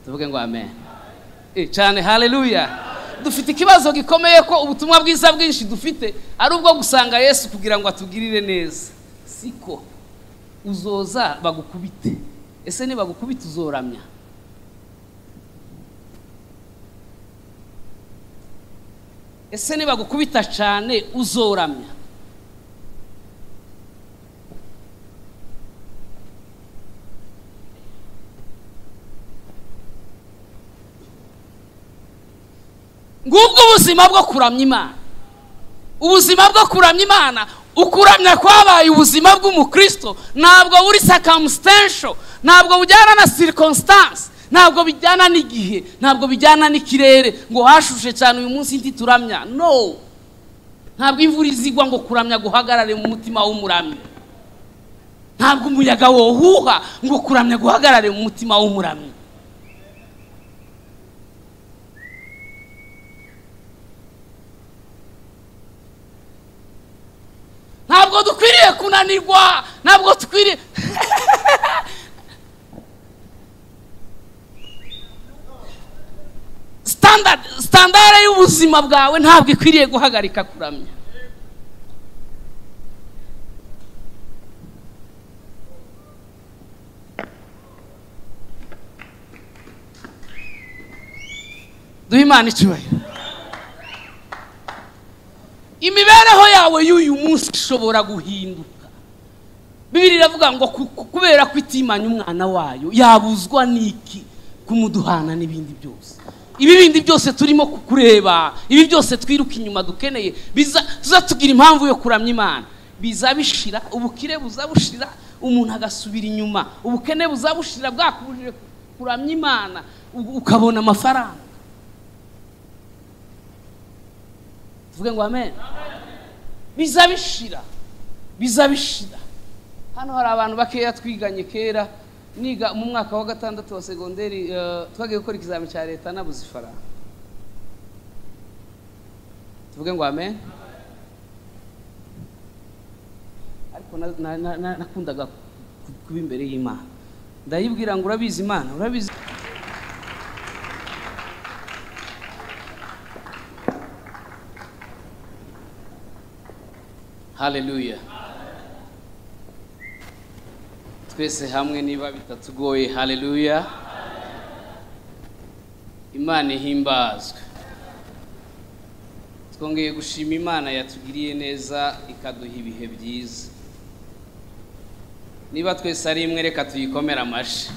Tuvuge ngo amen cyane, haleluya. Dufite ikibazo gikomeye ko ubutumwa bwiza bwinshi dufite ari ubwo gusanga Yesu kugira ngo atugirire neza. Siko uzoza bagukubite. Ese niba bagukubita uzoramya? Ese niba bagukubita cyane uzoramya? Ngubwo ubuzima bwo kuramya Imana. Ubuzima bwo kuramya Imana, ukuramya kwabaye ubuzima bw'umukristo ntabwo buri circumstantial, ntabwo bujyana na circumstance, ntabwo bijyana n'igihe, ntabwo bijyana n'ikirere ngo hashushe cyane uyu munsi ntituramya. No, ntabwo imvura izigwa ngo kuramya guhagarare mu mutima w'umuramyi. Ntabwo umuyaga wohuha ngo kuramya guhagarare mu mutima w'umuramyi. Ntabwo dukwiriye kunanirwa, ntabwo dukwiriye. Standard y'ubuzima bwawe ntabwo ikwiriye guhagarika kuramya. Duhe Imana icyubahiro. Imibereho yawe y'uyu munsi ishobora guhinduka. Bibiliya iravuga ngo kubera ko itimanya umwana wayo yabuzwa n'iki kumuduhana n'ibindi byose. Ibi bindi byose turimo kureba, ibi byose twiruka inyuma dukeneye, bizatugira impamvu yo kuramya Imana. Bizabishira, ubukire buzabushira, umuntu agasubira inyuma. Ubukene buzabushira bwakubujije kuramya Imana, ukabona amafaranga. Tuvuge ngo amen. Bizabishira, bizabishira. Hano hari abantu bakeya twiganye kera, niga mu mwaka wa 6 wa segonderi, twagiye gukora ikizami cya leta nabuze ifaranga. Tuvuge ngo amen. Ariko nakundaga kuba imbere y'Imana, ndayibwira ngo urabizi Imana, urabizi. Haleluya. Twese hamwe niba bitatugoye, haleluya. Imana ihimbazwe. Twongeye gushima Imana yatugiriye neza ikaduha ibihe byiza. Niba twese ari imwe reka tuyikomera amashi.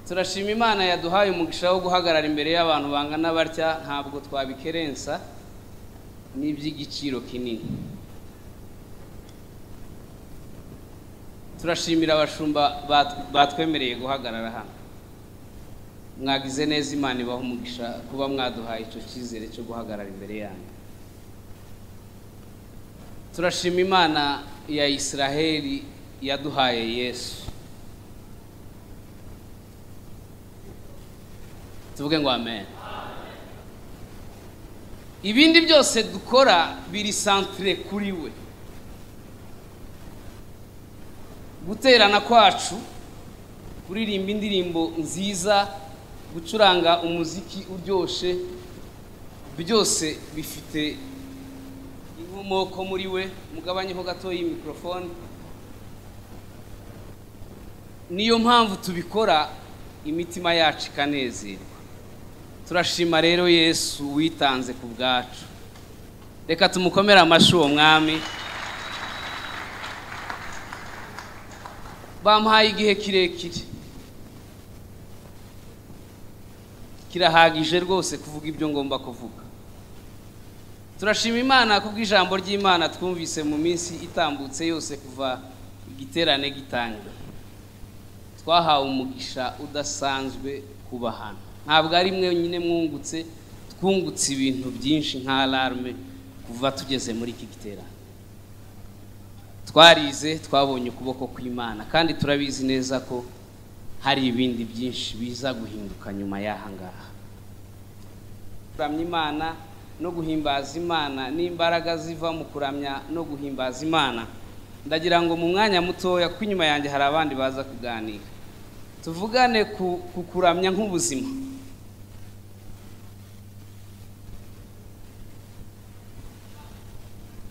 Turashima Imana yaduhaye umugisha wo guhagarara imbere y'abantu bangana batya, ntabwo twabikerensa, n'iby'igiciro kinini. Turashimira abashumba batwemereye guhagarara hano. Mwagize neza, Imana ibaha umugisha kuba mwaduhaye icyo cyizere cyo guhagarara imbere yanyu. Turashima Imana ya Israheli yaduhaye Yesu. Tuvuge ngo amen. Ibindi byose dukora biri centre kuri we. Guterana kwacu, kuririmba indirimbo nziza, gucuranga umuziki uryoshe, byose bifite inkomoko muri we. Mugabanyeho gato iyi microphone. Niyo mpamvu tubikora, imitima yacu ikanezerwa. Turashima rero Yesu witanze ku bwacu. Reka tumukomere amashi uwo mwami. Bamuhaye igihe kirekire, kirahagije rwose kuvuga ibyo ngomba kuvuga. Turashima Imana kubw'ijambo ry'Imana twumvise mu minsi itambutse yose kuva igiterane gitangira. Twahawe umugisha udasanzwe kuba hano. Ntabwo ari mwe nyine mwungutse, twungutse ibintu byinshi nka alarme kuva tugeze muri iki giterane. Twarize, twabonye ukuboko kw'Imana, kandi turabizi neza ko hari ibindi byinshi biza guhinduka nyuma y'aha ngaha. Kuramya Imana no guhimbaza Imana n'imbaraga ziva mu kuramya no guhimbaza Imana Ndagira ngo mu mwanya mutoya, kuko inyuma yanjye hari abandi baza kuganira, tuvugane ku kuramya nk'ubuzima.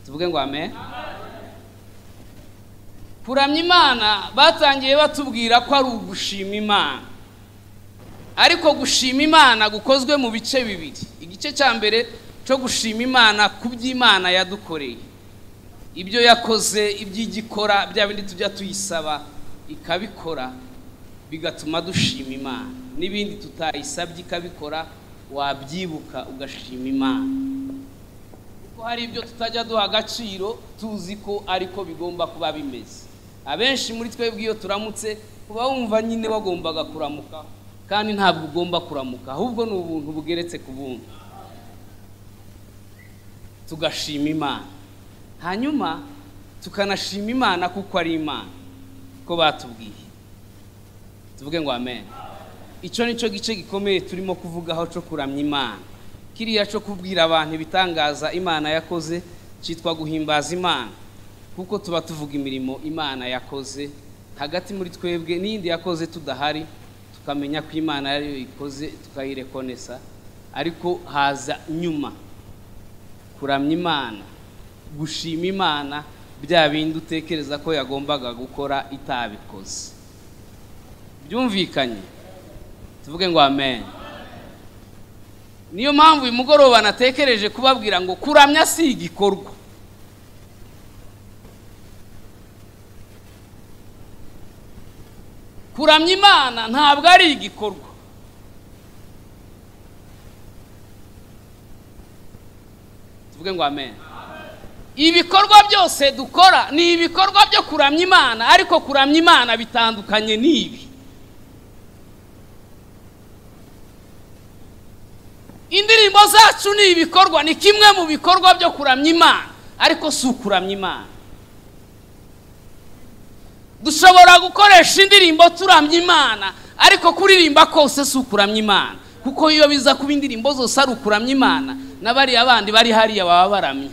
Tuvuge ngo amen. Kuramya Imana batangiye batubwira ko ari ugushima Imana, ariko gushima Imana gukozwe mu bice bibiri. Igice cya mbere cyo gushima Imana ku by'Imana yadukoreye, ibyo yakoze, iby'igikora, bya bindi tujya tuyisaba ikabikora, bigatuma dushima Imana. N'ibindi tutayisabye ikabikora, wabyibuka ugashima Imana. Kuko hari ibyo tutajya duha agaciro tuzi ko ariko bigomba kuba bimeze. Abenshi muri twebwe iyo turamutse uba wumva nyine wagombaga kuramuka, kandi ntabwo ugomba kuramuka, ahubwo ni ubuntu bugeretse ku bundi. Tugashima Imana, hanyuma tukanashima Imana kuko ari Imana, ko batubwiye. Tuvuge ngo amen. Icyo nicyo gice gikomeye turimo kuvugaho cyo kuramya Imana. Kiriya cyo kubwira abantu ibitangaza Imana yakoze cyitwa guhimbaza Imana, kuko tuba tuvuga imirimo Imana yakoze hagati muri twebwe n'iyindi yakoze tudahari, tukamenya ko Imana yariyo ikoze tukayirekonesa. Ariko haza nyuma kuramya Imana, gushima Imana bya bindi utekereza ko yagombaga gukora itabikoze. Byumvikanye? Tuvuge ngo amen. Niyo mpamvu uyu mugoroba natekereje kubabwira ngo kuramya si igikorwa. Kuramya Imana ntabwo ari igikorwa. Tuvuge ngo amen. Ibikorwa byose dukora ni ibikorwa byo kuramya Imana, ariko kuramya Imana bitandukanye n'ibi. Indirimbo zacu ni ibikorwa, ni kimwe mu bikorwa byo kuramya Imana, ariko si ukuramya Imana. Dushobora gukoresha indirimbo turamya Imana, ariko kuririmba kose si ukuramya Imana, kuko iyo biza kuba indirimbo zose ari ukuramya Imana, n'abariya bandi bari hariya baba baramya.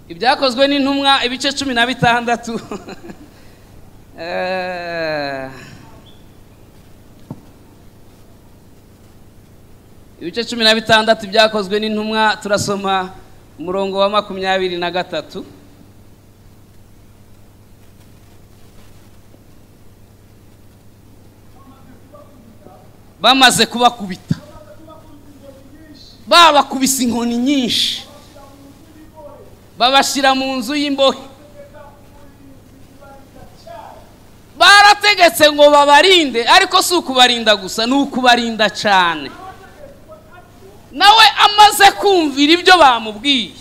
Ibyakozwe n'intumwa ibice 16. Ibice 16 byakozwe n'intumwa, turasoma umurongo wa 23. Bamaze kubakubita, babakubise inkoni nyinshi, babashyira mu nzu y'imbohe. Barategetse ngo babarinde, ariko si ukubarinda gusa, ni ukubarinda cyane. Nawe amaze kumvira ibyo bamubwiye,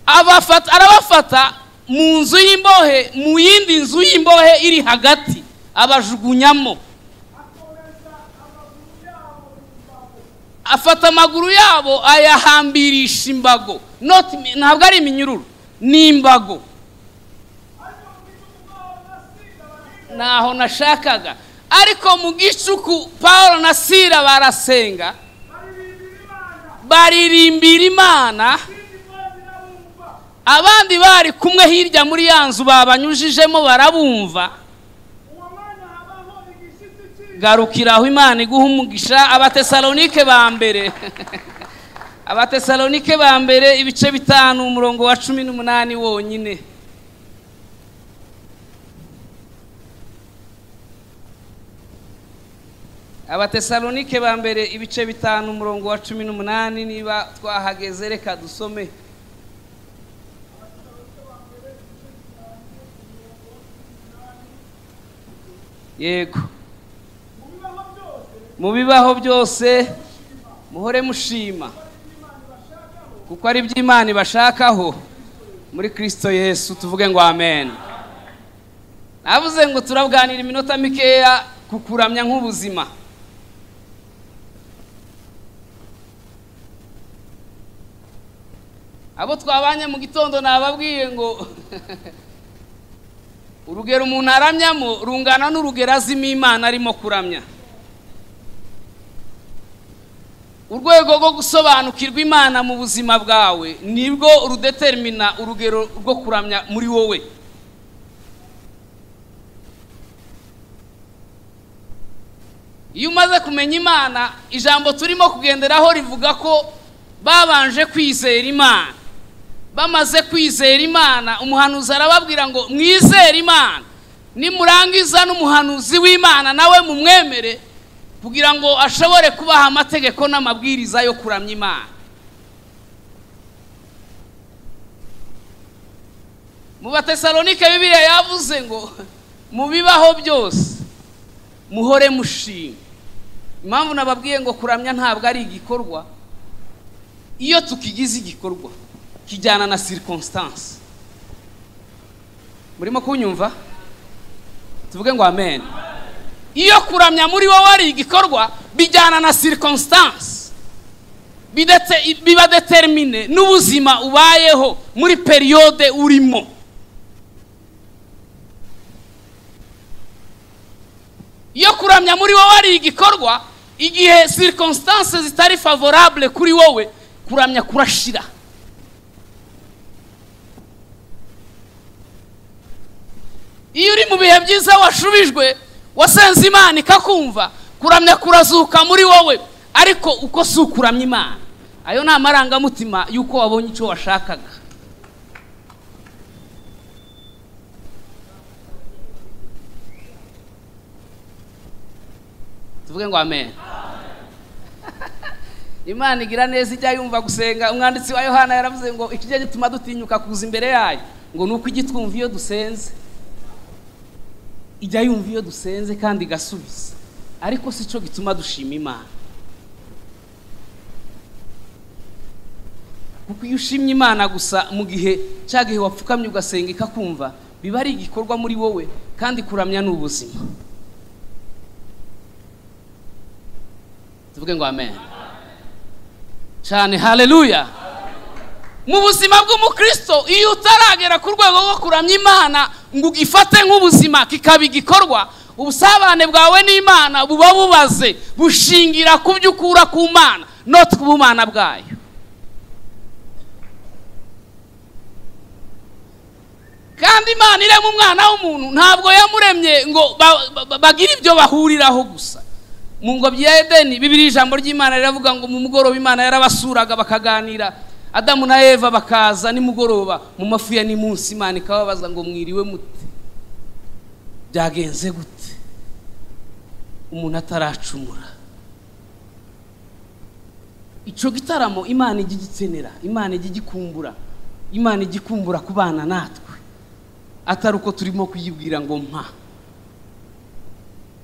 arabafata mu nzu y'imbohe, mu yindi nzu y'imbohe iri hagati, abajugunyamo. Afata amaguru yabo ayahambirisha imbago. Ntabwo ari iminyururu, ni imbago. Naho nashakaga. Ariko mu gicuku Paulo na Sila barasenga, baririmbira Imana. Abandi bari kumwe hirya muri ya nzu babanyujijemo barabumva. Garukira aho Imana iguha umugisha. Abatesalonike ba mbere, Abatesalonike ba mbere ibice 5 umurongo wa 18 wonyine. Abatesalonike ba mbere ibice 5 umurongo wa 18, niba twahageze reka dusome. Yego. Mu bibaho byose muhore mushima, kuko ari iby'Imana ibashakaho muri Kristo Yesu. Tuvuge ngo amen. Navuze ngo turabwanira iminota mikeya ku kuramya nk'ubuzima. Abo twabanye mu gitondo nababwiye ngo Urugero umuntu aramyamo rungana n'urugero azimo Imana arimo kuramya. Urwego rwo gusobanukirwa Imana mu buzima bwawe nibwo rudetermina urugero rwo kuramya muri wowe. Iyo umaze kumenya Imana, ijambo turimo kugenderaho rivuga ko babanje kwizera Imana. Bamaze kwizera Imana, umuhanuzi arababwira ngo mwizere Imana, nimurangiza n'umuhanuzi w'Imana nawe mumwemere, kugira ngo ashobore kubaha amategeko n'amabwiriza yo kuramya Imana. Mu Batesalonike Bibiliya yavuze ngo mubibaho byose muhore mushima. Impamvu nababwiye ngo kuramya ntabwo ari igikorwa, iyo tukigize igikorwa kijyana na circonstance. Murimo kunyumva? Tuvuge ngo amen. Iyo kuramya muri wowe ari igikorwa bijyana na circonstance, biba determine n'ubuzima ubayeho muri periode urimo. Iyo kuramya muri wowe ari igikorwa, igihe circonstance zitari favorable kuri wowe, kuramya kurashira. Iyo uri mu bihe byiza washubijwe, wasenze Imana ikakumva, kuramya kurazuka muri wowe, ariko uko si ukuramya Imana. Ayo ni amarangamutima y'uko wabonye icyo washakaga. Tuvuge ngo amen. Imana igira neza, ijya yumva gusenga. Umwanditsi wa Yohana yaravuze ngo ikijya gituma dutinyuka kuza imbere yayo ngo nuko igitwumva iyo dusenze. Ijya yumva iyo dusenze kandi igasubiza, ariko si cyo gituma dushima Imana. Kuko iyo ushimye Imana gusa mu gihe cya gihe wapfukamye ugasenga ikakumva, biba ari igikorwa muri wowe, kandi kuramya ni ubuzima. Tuvuge ngo amen cyane, haleluya. Mu buzima bw'umukristo, iyo utaragera ku rwego rwo kuramya Imana ngo ugifate nk'ubuzima kikaba igikorwa, ubusabane bwawe n'Imana buba bubaze, bushingira ku byo ukura ku Mana, not ku bumana bwayo. Kandi Imana irema umwana w'umuntu ntabwo yamuremye ngo bagire ibyo bahuriraho gusa. Mu ngobyi ya Edeni, Bibiliya ijambo ry'Imana riravuga ngo mu mugoroba Imana yarabasuraga bakaganira. Adamu na Eva bakaza nimugoroba mu mafu ya nimunsi, Imana ikababaza ngo mwiriwe mute, byagenze gute umuntu ataracumura. Ico gitaramo Imana ijya igitsenera, Imana ijya igikumbura, Imana igikumbura kubana natwe, atari uko turimo kuyibwira ngo mpa.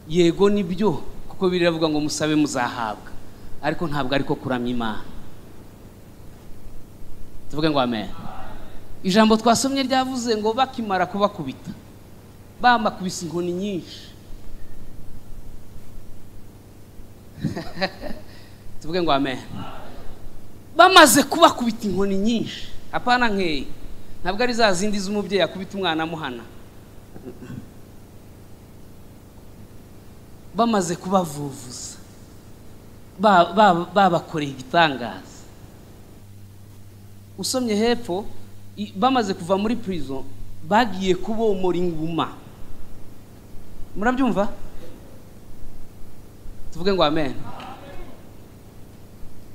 Yego nibyo, kuko biravuga ngo musabe muzahabwa, ariko ntabwo ariko kuramya Imana. Tuvuge ngo amen. Ijambo twasomye ryavuze ngo bakimara kubakubita, bamakubise inkoni nyinshi. Tuvuge ngo amen. Bamaze kubakubita inkoni nyinshi, apana nkeye, ntabwo ari za zindi z'umubyeyi akubita umwana amuhana. Bamaze kubavuvuza, babakoreye igitangaza. Usomye hepfo, bamaze kuva muri prison bagiye kubomora inguma. Murabyumva? Tuvuge ngo amen.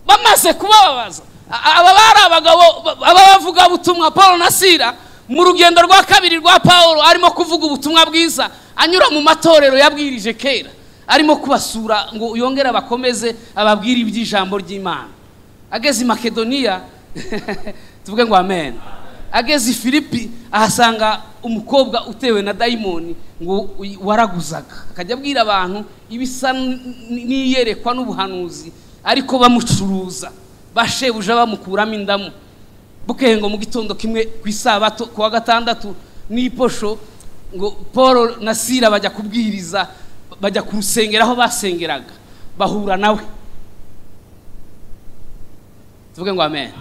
Bamaze kubabaza, aba bari abagabo abavuga ubutumwa, Paul na Sila, mu rugendo rwa kabiri rwa Paul arimo kuvuga ubutumwa bwiza, anyura mu matorero yabwirije kera, arimo kubasura ngo yongere abakomeze, ababwire iby'ijambo ry'Imana. Ageze i Makedoniya, tuvuge ngo amen. Ageze i Filipi ahasanga umukobwa utewe na dayimoni ngo waraguzaga, akajya abwira abantu ibisa n'iyerekwa n'ubuhanuzi, ariko bamucuruza, bashebuja bamukuramo indamu. Bukeye ngo mu gitondo kimwe ku isabato kuwa gatandatu n'iposho, ngo Paul na Sila bajya kubwiriza, bajya kurusengera aho basengeraga, bahura nawe. Tuvuge ngo amen.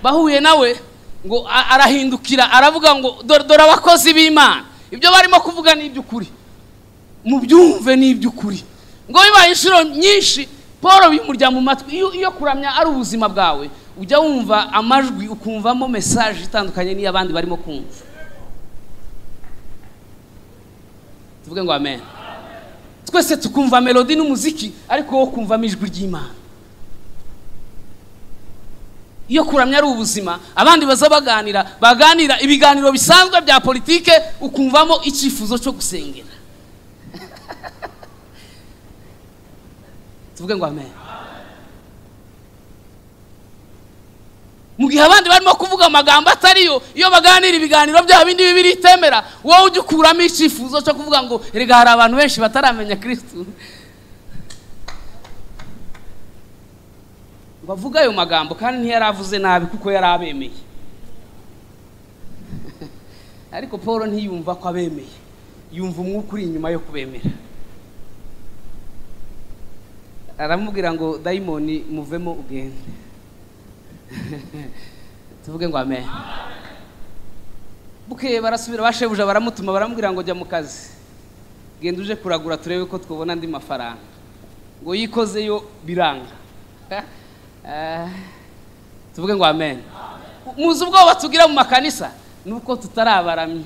Bahuye nawe ngo arahindukira aravuga ngo dore abakozi b'Imana, Ibyo barimo kuvuga ni iby'ukuri, mubyumve ni iby'ukuri. Ngo bibaye inshuro nyinshi Paul bimurya mu matwi. Iyo kuramya ari ubuzima bwawe, ujya wumva amajwi ukumvamo message itandukanye n'iy'abandi barimo kumva. Tuvuge ngo amen. Twese tukumva melody n'umuziki, ariko wowe kumvamo ijwi ry'Imana. Iyo kuramya ari ubuzima, abandi baza baganira ibiganiro bisanzwe bya politike, ukumvamo icyifuzo cyo gusengera. Tuvuge ngo amen. Mu gihe abandi barimo kuvuga amagambo atariyo, iyo baganira ibiganiro bya bindi bibiri itemera, wowe ujya ukuramo icyifuzo cyo kuvuga ngo erega hari abantu benshi bataramenya Kristo. Ngo avuge ayo magambo, kandi ntiyaravuze nabi kuko yari abemeye. Ariko Paul ntiyumva ko abemeye, yumva umwuka uri inyuma yo kubemera. Aramubwira ngo dayimoni muvemo ugende. Tuvuge ngo amen. Bukeye barasubira, bashebuja baramutuma, baramubwira ngo jya mu kazi, genda uje kuragura turebe ko twabona andi mafaranga. Ngo yikozeyo biranga. Tuvuge ngo amen. Muzi ubwoba tugira mu makanisa nuko tutarabaramye.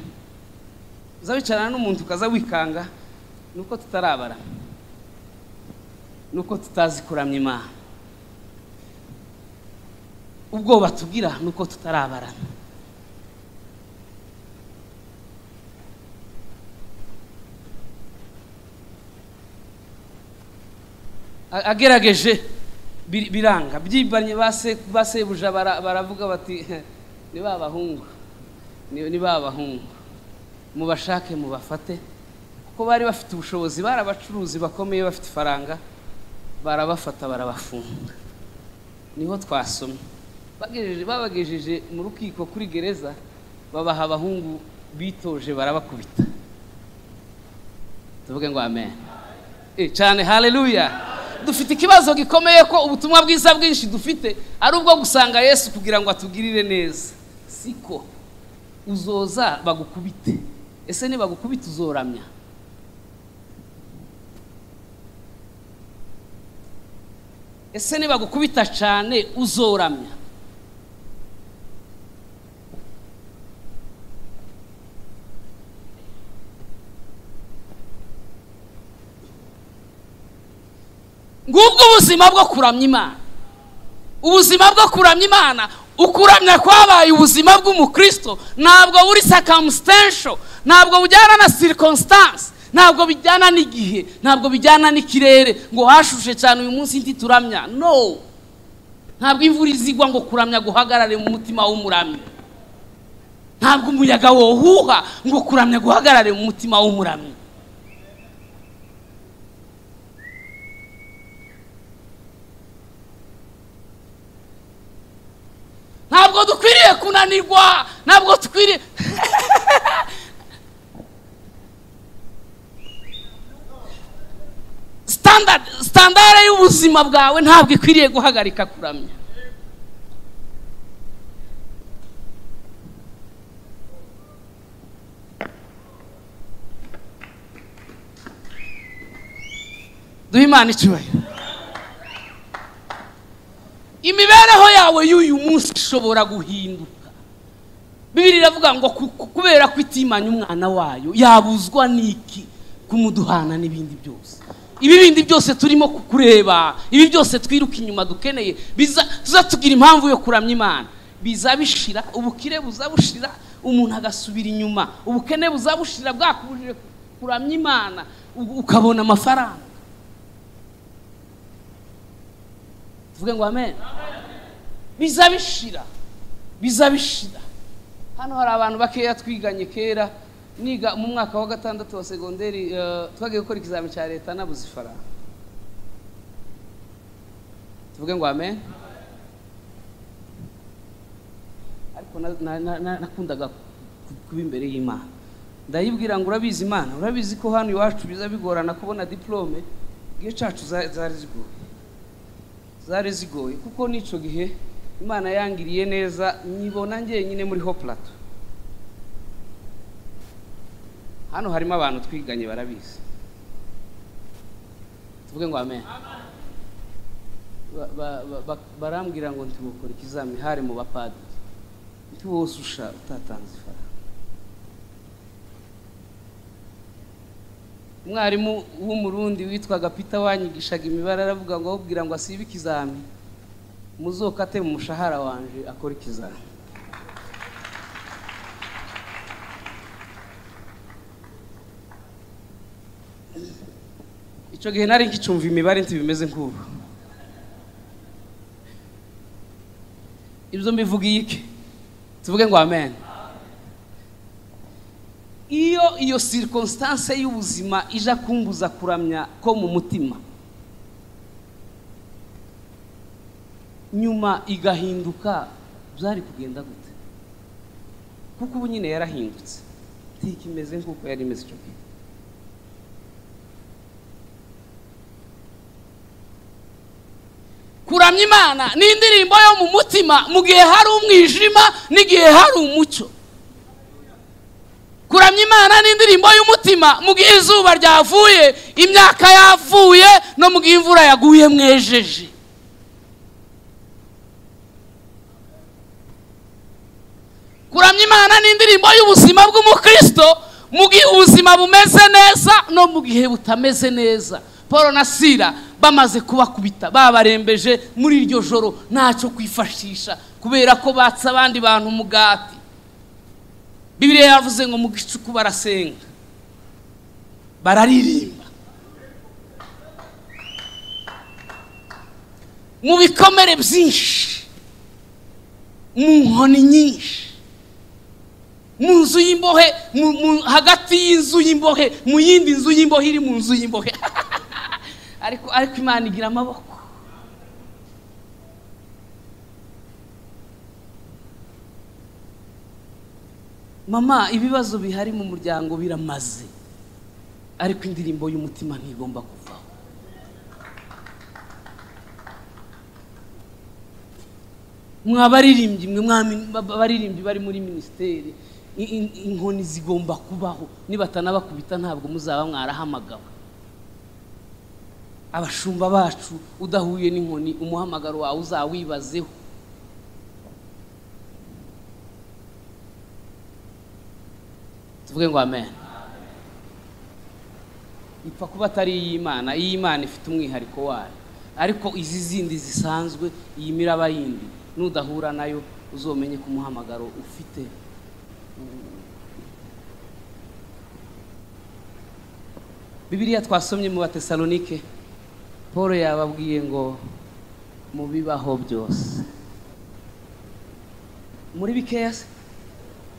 Uzabicarana n'umuntu ukaza wikanga nuko tutarabaramye, nuko tutazi kuramya Imana. Ubwoba tugira nuko tutarabaramye. Agerageje biranga, byibanye basebuja baravuga bati ni babahungu, ni babahungu, mubashake mubafate. Kuko bari bafite ubushobozi, bari abacuruzi bakomeye bafite ifaranga, barabafata barabafunga. Niho twasomye babagejeje mu rukiko kuri gereza, babaha abahungu bitoje barabakubita. Tuvuge ngo amen. Cyane, haleluya. Dufite ikibazo gikomeye ko ubutumwa bwiza bwinshi dufite ari ubwo gusanga Yesu kugira ngo atugirire neza. Siko uzoza bagukubite. Ese ni bagukubita uzoramya? Ese ni bagukubita cyane uzoramya? Ngubwo ubuzima bwo kuramya Imana. Ubuzima bwo kuramya Imana, ukuramya kwabaye ubuzima bw'umukristo, ntabwo buri circumstantial, ntabwo bujyana na circumstance, ntabwo bijyana n'igihe, ntabwo bijyana n'ikirere ngo hashushe cyane uyu munsi nti turamya. No, ntabwo imvura izigwa ngo kuramya guhagarare mu mutima w'umuramyi. Ntabwo umuyaga wohuha ngo kuramya guhagarare mu mutima w'umuramyi. Ntabwo dukwiriye kunanirwa, ntabwo dukwiriye. Standard y'ubuzima bwawe ntabwo ikwiriye guhagarika kuramya. Duhe Imana icyubahiro. Imibereho yawe y'uyu munsi ishobora guhinduka. Bibiliya iravuga ngo kubera ko itimanya umwana wayo, yabuzwa n'iki kumuduhana n'ibindi byose. Ibi bindi byose turimo kureba, ibi byose twiruka inyuma dukeneye, bizatugira impamvu yo kuramya Imana. Bizabishira, ubukire buzabushira, umuntu agasubira inyuma. Ubukene buzabushira bwakubujije kuramya Imana, ukabona amafaranga. Tuvuge ngo amen. Bizabishira, bizabishira. Hano hari abantu bakeya twiganye kera, niga mu mwaka wa 6 wa segonderi, twagiye gukora ikizami cya leta nabuze ifaranga. Tuvuge ngo amen. Ariko nakundaga kuba imbere y'Imana. Ndayibwira ngo urabizi Imana, urabizi ko hano iwacu biza bigorana kubona diplome, igihe cyacu zari zigoye. Zari zigoye kuko nico gihe Imana yangiriye neza nyibona njyenyine muri Ho Plateau. Hano harimo abantu twiganye barabizi. Tuvuge ngo amen. Barambwira ngo ntiwukore ikizami, hari mu bapadiri, ntiwosusha utatanze ifaranga. Umwarimu w'umurundi witwaga Peter wanyigishaga imibare aravuga ngo ababwira ngo asibe ikizami, muzokate mu mushahara wanje akora ikizami. Icyo gihe nari nkicumva imibare ntibimeze nk'ubu. Ibyo mbivugiye iki? Tuvuge ngo amen. Iyo iyo circonstance y'ubuzima ija kumbuza kuramya ko mu mutima, nyuma igahinduka, byari kugenda gute? Kuko ubu nyine yarahindutse, ntikimeze nk'uko yari imeze icyo gihe. Kuramya Imana ni indirimbo yo mu mutima mu gihe hari umwijima n'igihe hari umucyo. Kuramya Imana ni indirimbo y'umutima mu gihe izuba ryavuye, imyaka yavuye, no mu gihe imvura yaguye mwejeje. Kuramya Imana ni indirimbo y'ubuzima bw'umukristo mu gihe ubuzima bumeze neza no mu gihe butameze neza. Paul na Sila bamaze kubakubita, babarembeje muri iryo joro ntacyo kwifashisha kubera ko batsa abandi bantu umugati. Bibiliya yavuze ngo mu gicuku barasenga, bararirimba. Mu bikomere byinshi, mu nkoni nyinshi, mu nzu y'imbohe, hagati y'inzu y'imbohe, mu yindi nzu y'imbohe iri mu nzu y'imbohe. Ariko Imana igira amaboko. Mama, ibibazo bihari mu muryango biramaze, ariko indirimbo y'umutima ntigomba kuvaho. Mwabaririmbyi mwe, mwabaririmbyi bari muri ministeri, inkoni zigomba kubaho. Nibatanabakubita ntabwo muzaba mwarahamagawe. Abashumba bacu, udahuye n'inkoni umuhamagaro wawe uzawibazeho. Tuvuge ngo amen. Ipfa kuba atari iy'Imana, iy'Imana ifite umwihariko wayo, ariko izi zindi zisanzwe, iyi miraba yindi nudahura nayo uzomenye ko umuhamagaro ufite. Bibiliya twasomye mu Batesalonike, Paul yababwiye ngo mu bibaho byose, muri bikeya,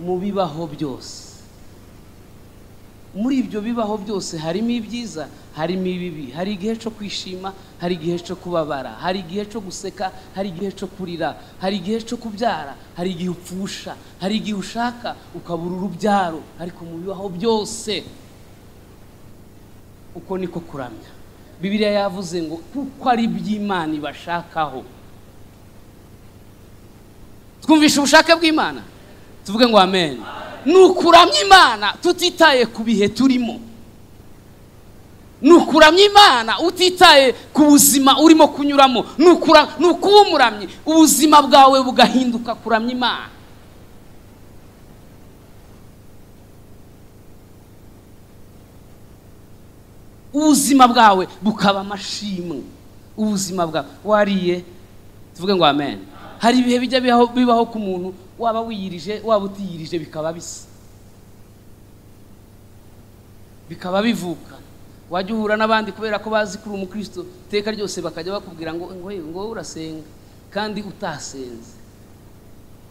mu bibaho byose. Muri ibyo bibaho byose harimo ibyiza, harimo ibibi, hari igihe cyo kwishima, hari igihe cyo kubabara, hari igihe cyo guseka, hari igihe cyo kurira, hari igihe cyo kubyara, hari igihe upfusha, hari igihe ushaka ukabura urubyaro, ariko mu bibaho byose uko niko kuramya. Bibiliya yavuze ngo kuko ari iby'Imana ibashakaho. Twumvishe ubushake bw'Imana, tuvuge ngo amen. Nukuramya Imana tutitaye ku bihe turimo, nukuramya Imana utitaye ku buzima urimo kunyuramo, nukuba umuramyi ubuzima bwawe bugahinduka kuramya Imana. Ubuzima bwawe bukaba amashimwe. Ubuzima bwawe wariye, tuvuge ngo amen. Hari ibihe bijya bibaho ku muntu, waba wiyirije waba utiyirije, bikaba bisa, bikaba bivuka. Wajya uhura n'abandi kubera ko bazi kuri umukristo iteka ryose bakajya bakubwira ngo ngo urasenga kandi utasenze.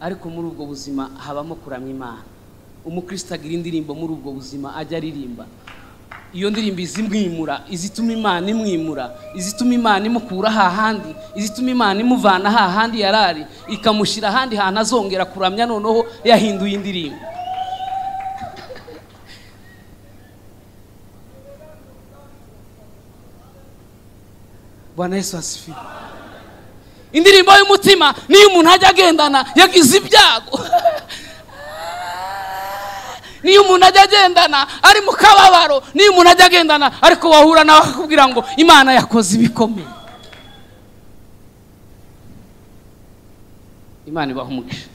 Ariko muri ubwo buzima habamo kuramya Imana. Umukristo agira indirimbo muri ubwo buzima ajya aririmba. Iyo ndirimbo izimwimura, izituma Imana imwimura, izituma Imana imukura hahandi, izituma Imana imuvana hahandi yarari ikamushyira ahandi hantu azongera kuramya, noneho yahinduye indirimbo. Bwana Yesu asifiwe. Indirimbo y'umutima niyo umuntu ajya agendana yagize ibyago. Niyo umuntu ajya agendana ari mu kababaro, niyo umuntu ajya agendana ariko wahura nawe akakubwira ngo Imana yakoze ibikomeye. Imana ibaha umugisha.